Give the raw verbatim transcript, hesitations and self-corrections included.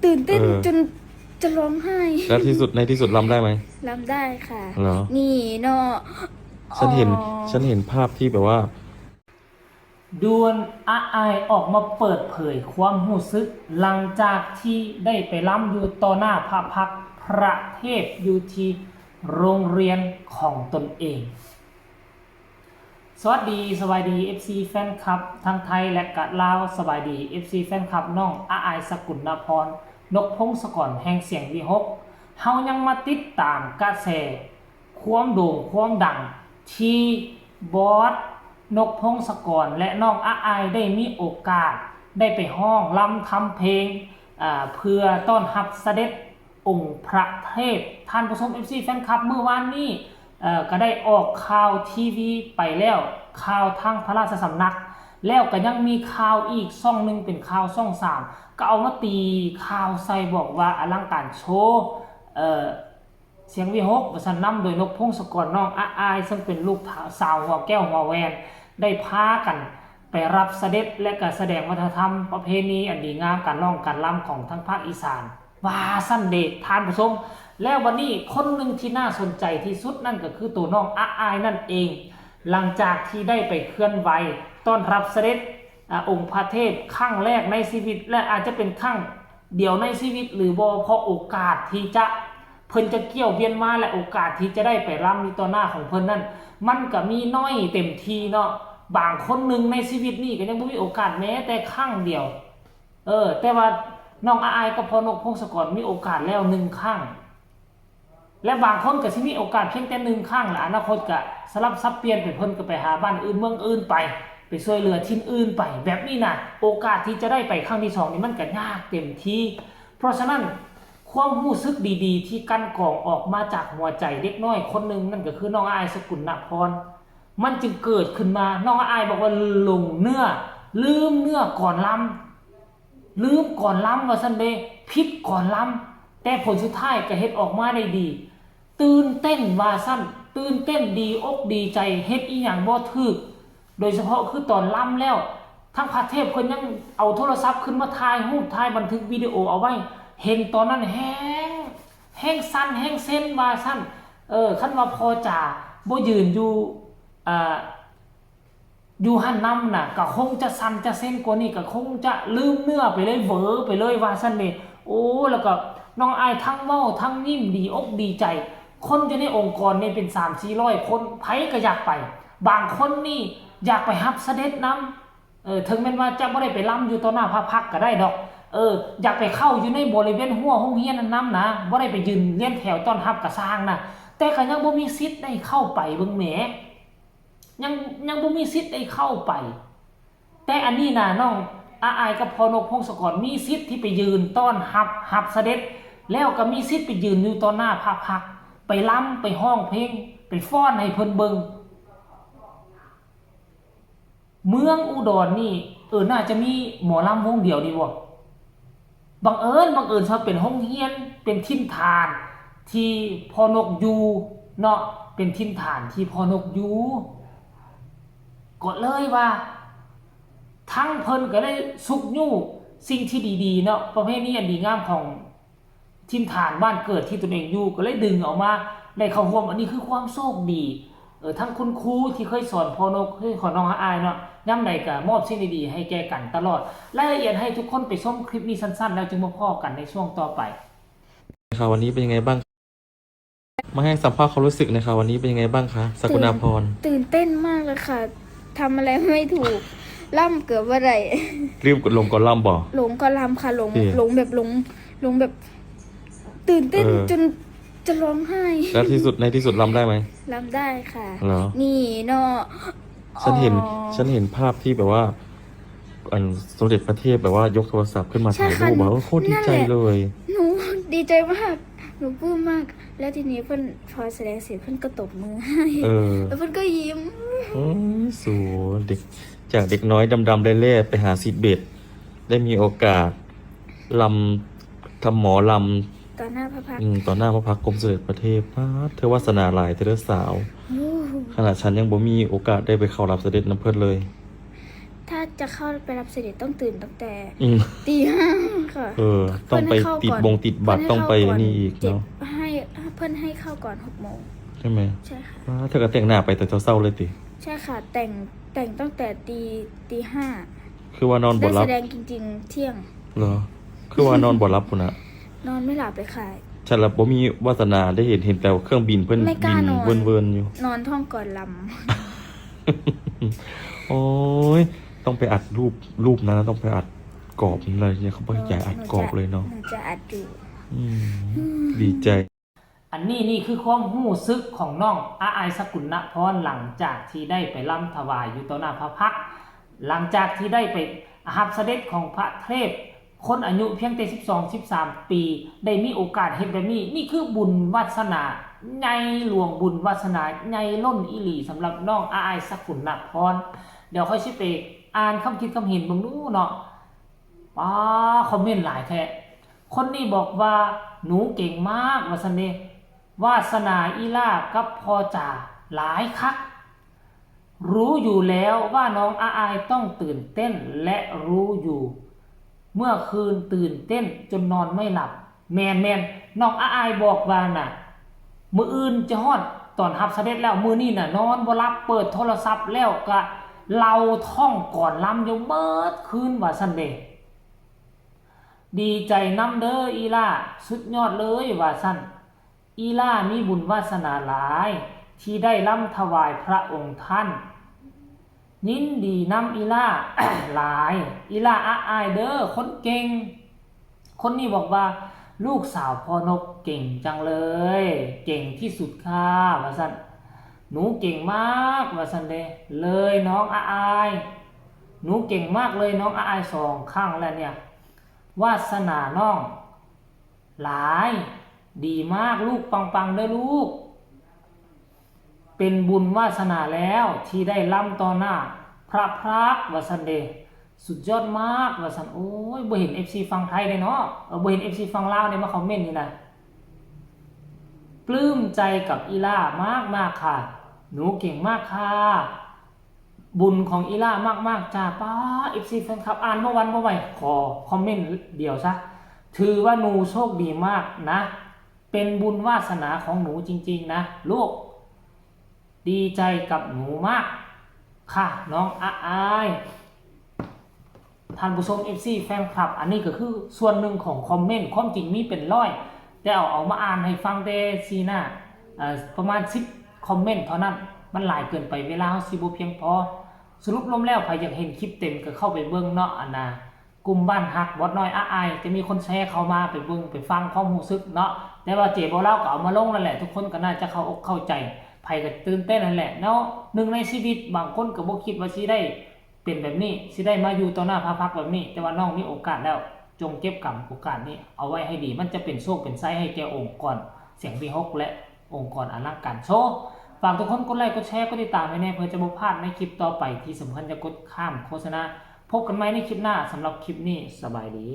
ตื่นเต้น เออ จนจะร้องไห้ แล้วที่สุดในที่สุดลำได้ไหม ลำได้ค่ะ เหรอ นี่เนาะ ฉันเห็น อ๋อ ฉันเห็นภาพที่แบบว่า ด่วน อาอายออกมาเปิดเผยความรู้สึก หลังจากที่ได้ไปลำอยู่ต่อหน้าพระพักตร์พระเทพอยู่ที่โรงเรียนของตนเอง สวัสดี สบายดี เอฟซี แฟนคลับ ทั้งไทยและกะลาว สบายดี เอฟซี แฟนคลับ น้องอาอาย สกุลนพร นกพงศกร แห่งเสียงวิหก เฮายังมาติดตามกระแส ความโด่งความดังที่บอส นกพงศกร และน้องอาอายได้มีโอกาสได้ไปฮ้องลำทำเพลง อ่า เพื่อต้อนรับเสด็จองค์พระเทพ ท่านผู้ชม เอฟซี แฟนคลับ มื้อวานนี้ เอ่อ ก็ได้ออกข่าวทีวีไปแล้ว ข่าวทางพระราชสำนัก แล้วก็ยังมีข่าวอีกช่องหนึ่งเป็นข่าวช่องสาม ก็เอามาตีข่าวใส่บอกว่าอลังการโชว์ เอ่อ เสียงวิหก ว่าซั่น นำโดยนกพงศกร น้องอาอาย ซึ่งเป็นลูกสาวหัวแก้วหัวแหวน ได้พากันไปรับเสด็จและก็แสดงวัฒนธรรมประเพณีอันดีงาม การร้องการรำของทางภาคอีสาน ว่าซั่นเด้ท่านผู้ชม แล้ววันนี้คนหนึ่งที่น่าสนใจที่สุดนั่นก็คือตัวน้องอาอายนั่นเอง หลังจากที่ได้ไปเคลื่อนไหวต้อนรับเสด็จ อ่า องค์พระเทพครั้งแรกในชีวิต และอาจจะเป็นครั้งเดียวในชีวิตหรือบ่ เพราะโอกาสที่จะ เพิ่นจะเกี่ยวเวียนมา และโอกาสที่จะได้ไปรำอยู่ต่อหน้าของเพิ่นนั่น มันก็มีน้อยเต็มทีเนาะ บางคนหนึ่งในชีวิตนี่ก็ยังบ่มีโอกาสแม้แต่ครั้งเดียว เออ แต่ว่าน้องอาอายกับพ่อนกพงศกรมีโอกาสแล้วหนึ่งครั้ง และบางคนก็สิมีโอกาสเพียงแต่หนึ่งครั้ง และอนาคตก็สลับสับเปลี่ยนไป เพิ่นก็ไปหาบ้านอื่นเมืองอื่นไป ไปช่วยเหลือถิ่นอื่นไป แบบนี้นะ โอกาสที่จะได้ไปครั้งที่สองนี่มันก็ยากเต็มที เพราะฉะนั้นความรู้สึกดีๆ ที่กลั่นกรองออกมาจากหัวใจเด็กน้อยคนหนึ่ง นั่นก็คือน้องอาอาย สกุลนพร มันจึงเกิดขึ้นมา น้องอาอายบอกว่าหลงเนื้อ ลืมเนื้อก่อนลำ ลืมก่อนลำว่าซั่นเด้ ผิดก่อนลำ แต่ผลสุดท้ายก็เฮ็ดออกมาได้ดี ตื่นเต้นว่าซั่น ตื่นเต้นดีอกดีใจ เฮ็ดอีหยังบ่ถูก โดยเฉพาะคือตอนลำแล้ว ทั้งพระเทพเพิ่นยังเอาโทรศัพท์ขึ้นมาถ่ายรูปถ่ายบันทึกวิดีโอเอาไว้ เห็นตอนนั้นแฮง แฮงสั่นแฮงเซ็นว่าซั่น เออ คันว่าพ่อจ๋าบ่ยืนอยู่ อ่า อยู่หั่นนำน่ะ ก็คงจะสั่นจะเซ็นกว่านี้ ก็คงจะลืมเนื้อไปเลย เวอไปเลยว่าซั่นเด้ โอ้ แล้วก็น้องอาอายทั้งเว้าทั้งยิ้มดีอกดีใจ คนอยู่ในองค์กรนี่เป็นสามสี่ร้อยคน ไผก็อยากไป บางคนนี่อยากไปรับเสด็จนำ เออ ถึงแม้นว่าจะบ่ได้ไปลำอยู่ต่อหน้าพระพักตร์ก็ได้ดอก เออ อยากไปเข้าอยู่ในบริเวณรั้วโรงเรียนนั้นนำนะ บ่ได้ไปยืนเรียงแถวต้อนรับก็ซ่างนะ แต่ก็ยังบ่มีสิทธิ์ได้เข้าไปเบิ่งแหม ยัง ยังบ่มีสิทธิ์ได้เข้าไป แต่อันนี้นะน้องอาอายกับพ่อนกพงศกรมีสิทธิ์ที่ไปยืนต้อนรับ รับเสด็จ แล้วก็มีสิทธิ์ไปยืนอยู่ต่อหน้าพระพักตร์ ไปลำ ไปฮ้องเพลง ไปฟ้อนให้เพิ่นเบิ่ง เมืองอุดรนี่ เออ น่าจะมีหมอลำวงเดียวนี่บ่ บังเอิญ บังเอิญซะเป็นโรงเรียน เป็นถิ่นฐานที่พ่อนกอยู่เนาะ เป็นถิ่นฐานที่พ่อนกอยู่ ก็เลยว่า ทั้งเพิ่นก็ได้ซุกยู้สิ่งที่ดีๆ เนาะ ประเพณีอันดีงามของถิ่นฐานบ้านเกิดที่ตนเองอยู่ ก็เลยดึงเอามาได้เข้าร่วม อันนี้คือความโชคดี เออ ทั้งคุณครูที่เคยสอนพ่อนก เคยสอนน้องอาอายเนาะ ยามใดก็มอบสิ่งดีๆ ให้แก่กันตลอด รายละเอียดให้ทุกคนไปชมคลิปนี้สั้นๆ แล้วจึงมาพ้อกันในช่วงต่อไป ค่ะ วันนี้เป็นยังไงบ้าง มาให้สัมภาษณ์ความรู้สึกหน่อยค่ะ วันนี้เป็นยังไงบ้างคะ สกุณาพร ตื่นเต้นมากเลยค่ะ ทำอะไรไม่ถูก ลำเกือบบ่ได้ รีบลงก่อนลำบ่ หลงก่อนลำค่ะ หลง นี่ หลงแบบหลง หลงแบบ ตื่นเต้น เออ จนจะร้องไห้ แล้วที่สุดในที่สุดลำได้ไหม ลำได้ค่ะ เหรอ นี่เนาะ ฉันเห็น อ๋อ ฉันเห็นภาพที่แบบว่า อันสมเด็จพระเทพแบบว่ายกโทรศัพท์ขึ้นมา ใช่ ถ่าย ค่ะ รูปอะ โอ้โคตรดีใจ นั่นแหละ เลย หนูดีใจมาก หนูปลื้มมาก แล้วทีนี้เพื่อนพอแสดงเสร็จเพื่อนก็ตบมือให้ เออ แล้วเพื่อนก็ยิ้ม โอ้ยสูเด็ก จากเด็กน้อยดำๆแร่ๆไปหาซีดเบส ได้มีโอกาสลำทำหมอลำ ต่อหน้าพระพักต อื ร์ มต่อหน้าพระพักตร์กรมสมเด็จพระเทพ ป๊าด เธอวาสนาหลายเธอเด้อสาว โอ้โห ขนาดฉันยังบ่มีโอกาสได้ไปเข้ารับเสด็จนำเพิ่นเลย ถ้า จะเข้าไปรับเสด็จต้องตื่นตั้งแต่ อืม ตีห้าค่ะ เออ ต้องไปติดบงติดบัตร เพื่ ต้องไป ให้เข้าก่ นี่อีกเนาะ เจ็ดให้เพื่อนให้เข้าก่อนหกโมง ใช่ไหม ใช่ค่ะ ว้า เธอก็แต่งหน้าไปแต่เช้าๆเลยติ ใช่ค่ะ แต่งแต่งตั้งแต่ตีตีห้า คือว่านอนบ่ ได้ หลั แส บ ดงจริง ๆ เที่ยง เหรอ คือว่านอนบ่หลับพุ้นนะ นอนไม่หลับเลยค่ะ ฉันละบ่มีวาสนาได้เห็น เห็นแต่เครื่องบินเพิ่น ไม่กล้า บิน นอน เวินเวินๆอยู่ นอนท่องก่อนล โอ้ย ต้องไปอัดรูป รูปนั้นนะ ต้องไปอัดกรอบเลยเนี่ย เขาบอกอยากอัดกรอบเลยเนาะ หนูจะอัดอยู่ อืม ดีใจ อันนี้นี่คือความรู้สึกของน้องอาอายสกุลนพร หลังจากที่ได้ไปร่ำถวายอยู่ต่อหน้าพระพักตร์ หลังจากที่ได้ไปรับเสด็จของพระเทพ คนอายุเพียงแต่สิบสอง สิบสาม ปี ได้มีโอกาสเห็นแบบนี้ นี่คือบุญวาสนาใหญ่หลวง บุญวาสนาใหญ่ล้นอีหลีสำหรับน้องอาอายสกุลนพร เดี๋ยวค่อยสิไปอ่านคำคิดคำเห็นเบิ่งดูเนาะ ป้า คอมเมนต์หลายแท้ คนนี้บอกว่าหนูเก่งมากว่าซั่นเด้ วาสนาอีหล่ากับพ่อจ๋าหลายคัก รู้อยู่แล้วว่าน้องอาอายต้องตื่นเต้น และรู้อยู่ เมื่อคืนตื่นเต้นจนนอนไม่หลับ แม่นแม่น น้องอาอายบอกว่าน่ะ มื้ออื่นจะฮอดตอนรับเสด็จแล้ว มื้อนี้น่ะนอนบ่หลับ เปิดโทรศัพท์แล้วก็เล่าท่องกรลำอยู่เบิดคืนว่าซั่นเด้ ดีใจนำเด้ออีหล่า สุดยอดเลยว่าซั่น อีหล่ามีบุญวาสนาหลาย ที่ได้ร่ำถวายพระองค์ท่าน ยินดีนำอีหล่า หลาย อีหล่าอาอายเด้อ คนเก่ง คนนี้บอกว่า ลูกสาวพ่อนกเก่งจังเลย เก่งที่สุดค่ะว่าซั่น หนูเก่งมากว่าซั่นเด้ เลยน้องอาอาย หนูเก่งมากเลยน้องอาอาย สองครั้งแล้วเนี่ย วาสนาน้องหลาย ดีมากลูก ปังๆเด้อลูก เป็นบุญวาสนาแล้วที่ได้ร่ำต่อหน้าพระพักตร์ว่าซั่นเด้ สุดยอดมากว่าซั่น โอ้ย บ่เห็น เอฟซี ฝั่งไทยเด้เนาะ เออ บ่เห็น เอฟซี ฝั่งลาวเนี่ยมาคอมเมนต์นี่นะ ปลื้มใจกับอีหล่ามากๆค่ะ หนูเก่งมากค่ะ บุญของอีหล่ามากๆจ้า ป้า เอฟซี แฟนคลับ อ่านบ่หวั่นบ่ไหว ขอคอมเมนต์เดียวซะ ถือว่าหนูโชคดีมากนะ เป็นบุญวาสนาของหนูจริงๆนะลูก ดีใจกับหนูมากค่ะน้องอาอาย ท่านผู้ชม เอฟซี แฟนคลับ อันนี้ก็คือส่วนหนึ่งของคอมเมนต์ ความจริงมีเป็นร้อย แต่เอาเอามาอ่านให้ฟังแต่สี่หน้า เอ่อ ประมาณสิบคอมเมนต์เท่านั้น มันหลายเกินไป เวลาเฮาสิบ่เพียงพอ สรุปรวมแล้ว ใครอยากเห็นคลิปเต็มก็เข้าไปเบิ่งเนาะ อันน่ะ กลุ่มบ้านฮักบอสน้อยอาอาย จะมีคนแชร์เข้ามา ไปเบิ่งไปฟังความรู้สึกเนาะ แต่ว่าเจบ่าวลาวก็เอามาลงนั่นแหละ ทุกคนก็น่าจะเข้าอกเข้าใจ ไผก็ตื่นเต้นนั่นแหละเนาะ หนึ่งในชีวิต บางคนก็บ่คิดว่าสิได้เป็นแบบนี้ สิได้มาอยู่ต่อหน้าพระพักตร์แบบนี้ แต่ว่าน้องมีโอกาสแล้ว จงเก็บกำโอกาสนี้เอาไว้ให้ดี มันจะเป็นโชคเป็นชัยให้แก่องค์กรเสียงวิหก และองค์กรอลังการโชว์ ฝากทุกคนกดไลค์กดแชร์กดติดตามไว้แน่ เพื่อจะบ่พลาดในคลิปต่อไป ที่สำคัญอย่ากดข้ามโฆษณา พบกันใหม่ในคลิปหน้า สำหรับคลิปนี้สบายดี